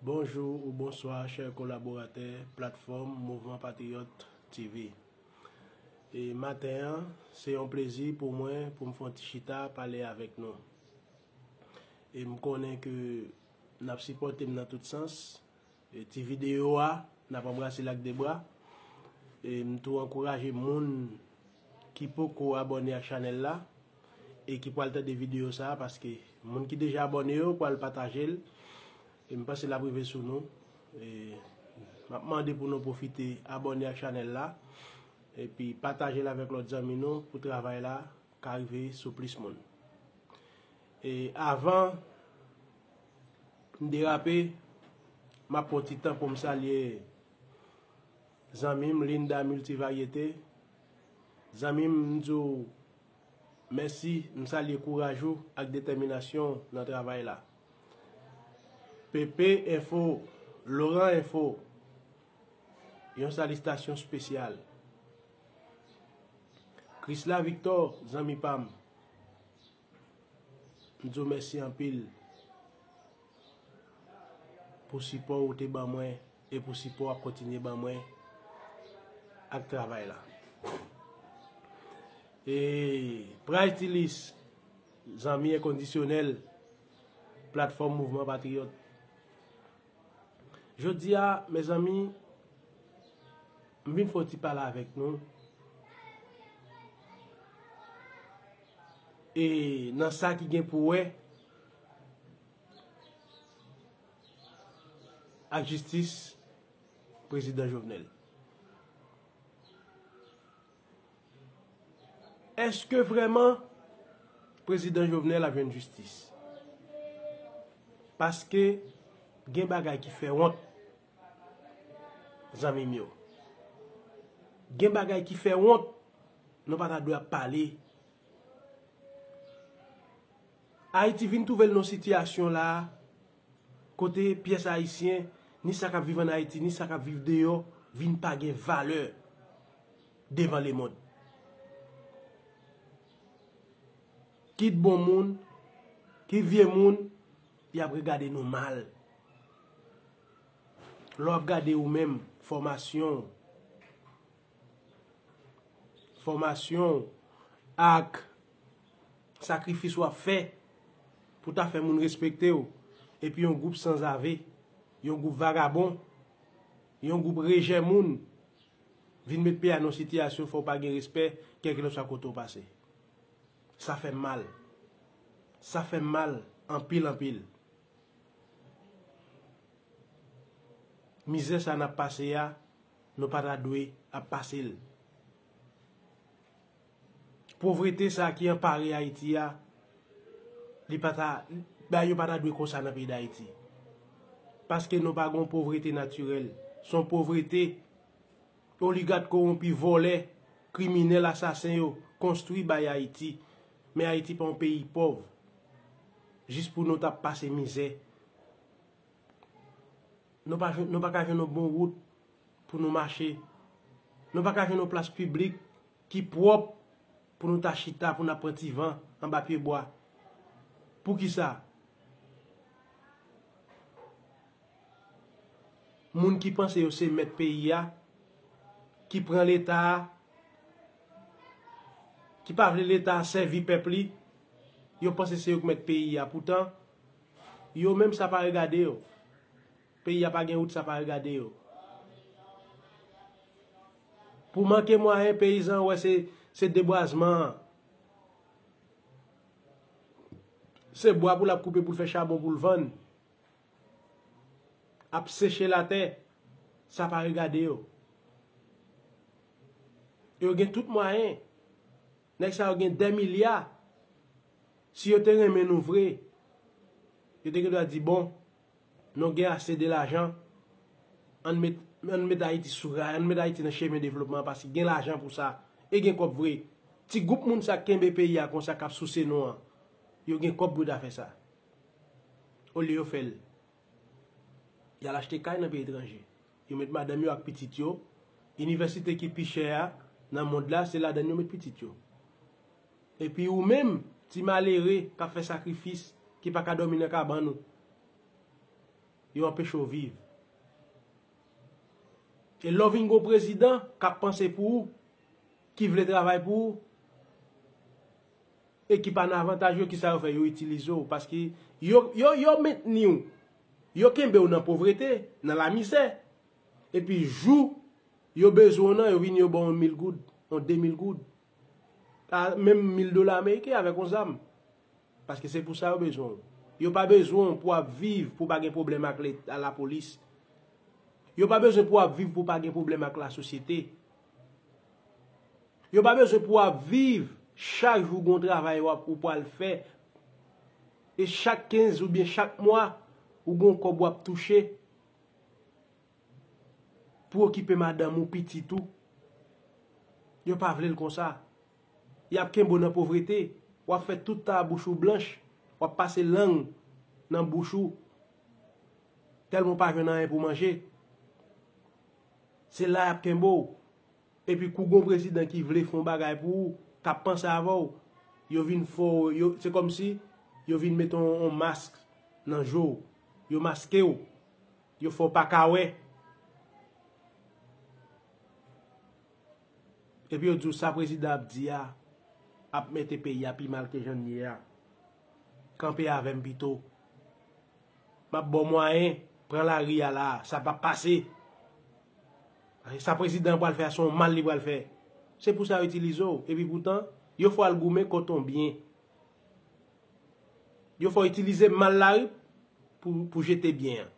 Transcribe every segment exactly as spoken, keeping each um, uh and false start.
Bonjou ou bonswa, chè kolaboratè platfòm Mouvman Patriyòt T V. E maten an, se yon plezi pou mwen pou m fè yon ti chita pale avèk nou. E m konnen ke n ap sipòte m nan tout sans. E ti videyo a, n ap anbrase l ak de bra. E m tou ankouraje moun ki poko abòne ak chanèl la e ki pral tande videyo sa a, paske moun ki deja abòne yo pral pataje l. E m panse l ap rive sou nou. E m ap mande pou nou pwofite abòne ak chanèl la, epi pataje l avèk lòt zanmi nou pou travay la ka rive sou plis moun. E avan m derape, m ap pran ti tan pou m salye zanmi m Linda Multivaryete. Zanmi m, m di w mèsi, m salye kouraj ou ak detèminasyon w nan travay la. P P Info, Laurent Info, yon salitasyon espesyal. Krisla Victor, zanmi pa m, m di w mèsi anpil pou sipò ou te ban mwen e pou sipò w ap kontinye ban mwen ak travay la. E Price Tillis, zanmi enkondisyonèl platfòm Mouvman Patriyòt. Jodi a, mezanmi, m vin fè yon ti pale avèk nou. E nan sa ki gen pou wè ak jistis prezidan Jovenel. Èske vrèman prezidan Jovenel ap jwenn jistis? Paske gen bagay ki fè wont, zanmi m yo. Gen bagay ki fè wont, nou pa ta dwe ap pale. Ayiti vin twouve l nan sitiyasyon la a, kote pyès Ayisyen, ni sa k ap viv ann Ayiti, ni sa k ap viv deyò, vin pa gen valè devan lemonn. Kit bon moun, kit vye moun, y ap regade nou mal. Lè w ap gade ou menm, fòmasyon w, fòmasyon w ak sakrifis w ap fè pou ta fè moun respekte w, epi yon gwoup sanzave, yon gwoup vagabon, yon gwoup rejè moun vin met peyi a nan sitiyasyon fè w pa gen respè, kèlkeswa kote w pase. Sa fè m mal. Sa fè m mal anpil, anpil. Mizè sa n ap pase a, nou pa ta dwe ap pase l. Povrete sa ki anpare Ayiti a, li pa ta, bagay yo pa ta dwe konsa nan peyi Dayiti. Paske nou pa gen yon povrete natirèl. Se yon povrete oligak kowonpi, vòlè, kriminèl, asasen yo konstwi bay Ayiti. Men Ayiti pa yon peyi pòv. Jis pou nou t ap pase mizè. Nou pa jwenn, nou pa ka jwenn yon bon wout pou nou mache. Nou pa ka jwenn yon plas piblik ki pwòp pou nou ta chita, pou n ap pran ti van anba pyebwa. Poukisa? Moun ki panse yo se mèt peyi a, ki pran Leta a, ki pa vle Leta a sèvi pèp li, yo panse se yo k mèt peyi a. Poutan, yo menm sa pa regade yo. Peyi a pa gen wout, sa pa regade yo. Pou manke mwayen, peyizan wè se, se debwazman an. Se bwa pou l ap koupe pou l fè chabon pou l vann. Ap seche latè, sa pa regade yo. Yo gen tout mwayen. Nèg sa yo gen dè milya. Si yo te renmen nou vre, yo te gen dwa di, bon, nou gen ase de lajan, ann met, ann met Ayiti sou ray, ann met Ayiti nan chemen devlopman an, paske gen lajan pou sa, e gen kòb vre. Ti gwoup moun sa k kenbe peyi a konsa, k ap souse nou an, yo gen kòb pou yo ta fè sa. Olye yo fè l, y al achte kay nan peyi etranje. Yo met madanm yo ak pitit yo. Inivèsite ki pi chè a nan mond la, se ladann yo met pitit yo. Epi ou menm, ti malere k ap fè sakrifis, ki pa ka dòmi nan kabann ou, Yo anpeche w viv. E lè w vin gen yon prezidan k ap panse pou ou, ki vle travay pou ou, e ki pa nan avantaj yo, kisa yo fè? Yo itilize w. Paske yo, yo, yo mentni w. Yo kenbe w nan povrete, nan lamizè. Epi jou yo bezwen w nan, yo vin yo ba w yon mil goud, yon de mil goud. A, menm mil dola ameriken avèk yon zam. Paske se pou sa yo bezwen w. Yo pa bezwen w pou w ap viv, pou w pa gen pwoblèm ak leta, lapolis. Yo pa bezwen pou w ap viv, pou w pa gen pwoblèm ak lasosyete. Yo pa bezwen pou w ap viv, chak jou gen yon travay w ap, ou pral fè. E chak kenz oubyen chak mwa, ou gen yon kòb w ap touche pou okipe madanm ou, pitit ou. Yo pa vle l konsa. Y ap kenbe w nan povrete. W ap fè tout tan bouch ou blanch. W ap pase lang nan bouch ou. Tèlman w pa jwenn anyen pou w manje. Se la y ap kenbe w. Epi kou gon prezidan ki vle fè yon bagay pou ou, k ap panse avè w, yo vin fè w, yo, se kòmsi yo vin mete yon, yon mask nan je w. Yo maske w. Yo fè w pa ka wè. Epi yo di w sa prezidan ap di a ap mete peyi a pi mal ke jan l ye a. Kanpe avè m pito. M ap ba w mwayen, pran lari a la, sa p ap pase. Sa prezidan an pral fè a, se yon mal li pral fè. Se pou sa yo itilize w. Epi poutan, yo fè w al goumen kont yon byen. Yo fè w itilize mal la, wi, pou, pou jete byen an.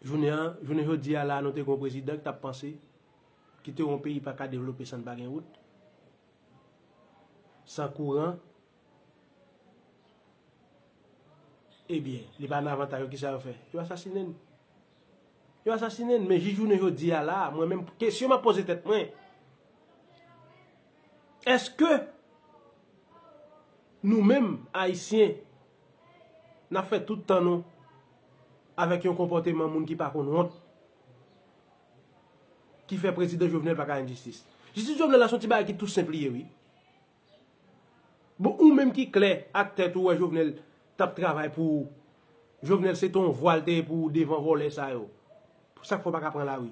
Jounen an, jounen jodi a la, nou te gen yon prezidan ki t ap panse, kite yon peyi pa ka devlope san pa gen wout, san kouran. Ebyen, li pa nan avantaj yo, kisa yo fè? Yo asasinen n. Yo asasinen n, men jis jounen jodi a la, mwen menm, kesyon m ap poze tèt mwen, èske nou menm, Ayisyen, n ap fè tout tan nou avèk yon konpòteman moun ki pa konn wont, ki fè prezidan Jovenel pa ka jwenn jistis? Jistis Jovenel la se yon ti bagay ki tou senp li ye, wi. Bon, ou menm ki klè ak tèt ou wè Jovenel t ap travay pou ou. Jovenel se te yon vwa l te ye pou ou devan vòlè sa yo. Sa k fè w pa ka pran lari?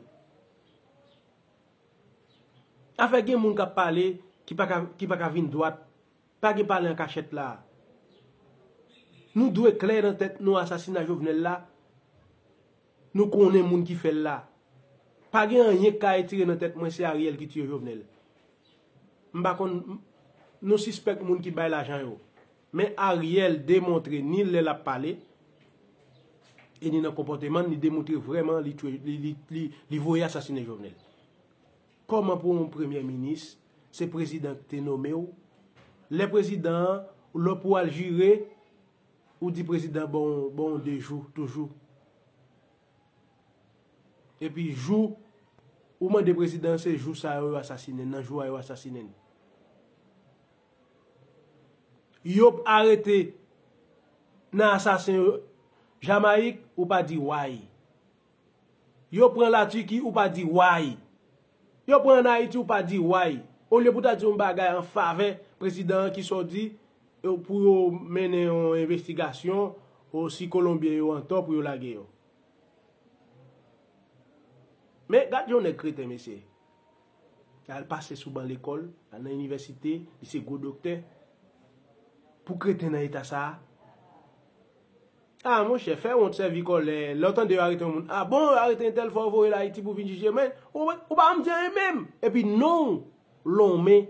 Afè gen moun k ap pale ki pa ka, ki pa ka vin dwat. Pa gen pale an kachèt la. Nou dwe klè nan tèt nou asasina Jovenel la. Nou konnen moun ki fè l la. Pa gen anyen k ka retire nan tèt mwen se Ariel ki tiye Jovenel. M pa konn, m, nou sispèk moun ki bay lajan yo. Men Ariel demontre ni lè l ap pale, e ni nan konpòteman l, li demontre vrèman li twe, li, li, li, li voye asasinen Jovenel. Kòman pou yon premye minis, se prezidan ki te nome w? Lè prezidan an, lè pou al jire, ou di prezidan bon, bon de jou, toujou. Epi jou ou mande prezidan, se jou sa yo yo asasinen, nan jou a yo asasinen. Yo arete nan asasen yo Jamayik, ou pa di way. Yo pran Latiki, ou pa di way. Yo pran ann Ayiti, ou pa di way. Olye pou ta di yon bagay an favè prezidan an, kisa w di, e, pou yo mennen yon envestigasyon, o, si Kolonbyen yo antò pou yo lage yo. Men gad yon nèg kreten, mesye. Al pase sou ban lekòl, al nan inivèsite, li se gwo doktè. Pou kreten nan eta sa a. A, monchè, fè wont, sèvi kòlè. Lè w tande yo arete yon moun, a bon, yo arete entèl, fò yo voye l Ayiti pou vin jije. Men, ou, ou pa janm di anyen menm. Epi non w lonmen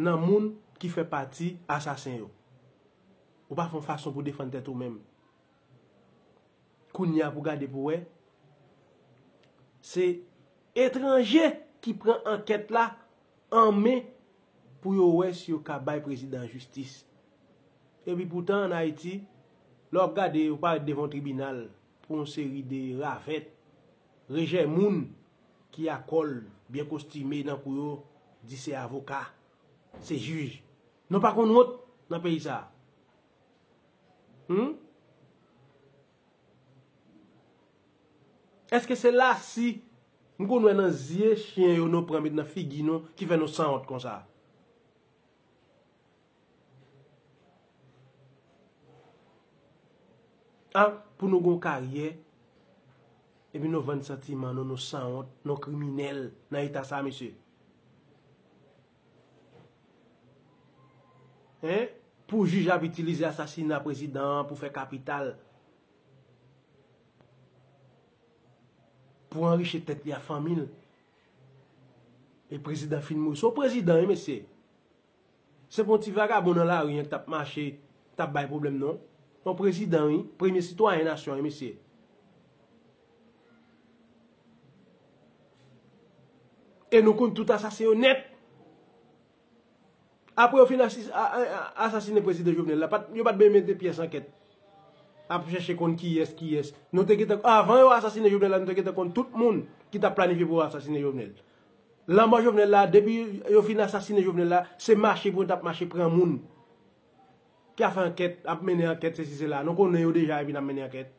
nan moun ki fè pati asasen yo. Ou pa fè yon fason pou defann tèt ou menm. Kounye a pou gade pou wè, se etranje ki pran ankèt la an men pou yo wè si yo ka bay prezidan an jistis. Epi poutan, ann Ayiti, lè w ap gade, ou parèt devan yon tribinal pou yon seri de ravèt, rejè moun ki a kòl, byen kostime nan kou yo, di se avoka, se jij. Nou pa konn wont nan peyi sa a. Hmm? Èske se lasi n konn wè nan zye chen yo nou pran met nan figi nou ki fè nou sanwont konsa? A, pou nou gen yon karyè, epi nou vann santiman nou, nou sanwont, nou kriminèl nan eta sa, mesye. Hein? Pou jij ap itilize asasina prezidan an pou fè kapital, pou anrichi tèt li ak fanmi l. E prezidan fin mouri. Se yon prezidan, wi, mesye. Se pa yon ti vagabon nan lari an ki t ap mache, t ap bay pwoblèm, non. Yon prezidan, wi. Premye sitwayen nasyon an, wi, mesye. E nou konn tout asasen yo nèt. Apre yo fin asis-, a, a, a, asasinen prezidan Jovenel la, pa t, yo pa t bezwen mete pyès ankèt. Ap chèche konn kiyès, kiyès. Nou te gentan, avan yo asasinen Jovenel la, nou te gentan konn tout moun ki t ap planifye pou yo asasinen Jovenel. Lanmò Jovenel la, depi yo fin asasinen Jovenel la, se mache pou yo t ap mache pran moun. Ki ap fè ankèt, ap mennen ankèt, sesi, sela. Nou konnen yo deja epi n ap mennen ankèt.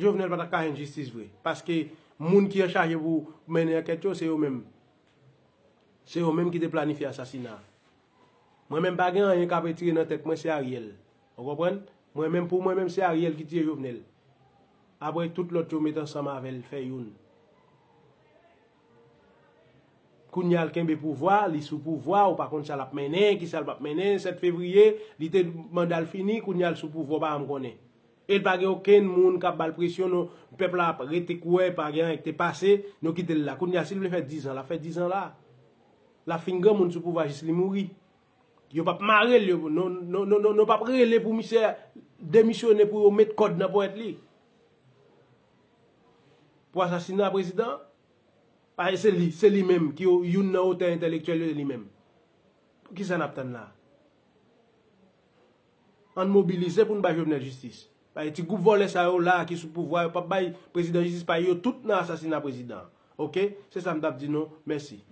Jovenel pa t ap ka jwenn jistis vre. Paske moun ki an chaje pou mennen ankèt yo, se yo menm. Se yo menm ki te planifye asasina a. Mwen menm pa gen anyen k ap retire nan tèt mwen, se Ariel. Ou konprann? Mwen menm, pou mwen menm, se Ariel ki tiye Jovenel. Apre tout lòt yo met ansanm avè l, fè youn. Kounye a l kenbe pouvwa, li sou pouvwa, ou pa konn sa l ap mennen, ki sa l p ap mennen. Sèt fevriye, li te, manda l fini, kounye a l sou pouvwa, ou pa janm konnen. E l pa gen okenn moun k ap ba l presyon, non. Pèp la ap rete kwè, pa gen anyen ki te pase, nou kite l la. Kounye a, si l vle fè dizan, l ap fè dizan la. L ap fin granmoun sou pouvwa jis li mouri. Yo p ap mare l, yo, nou, nou, nou, nou, nou p ap rele pou misye demisyone, pou yo met kòd nan ponyèt li. Pou asasina prezidan, paske se li, se li menm ki yo, youn nan otè entèlektyèl yo, se li menm. Poukisa n ap tann la? Ann mobilize pou n bay Jovenel jistis. Paske ti gwoup vòlè sa yo la ki sou pouvwa, yo p ap bay prezidan jistis, paske yo tout nan asasina prezidan. Oke? Se sa m t ap di nou. Mèsi.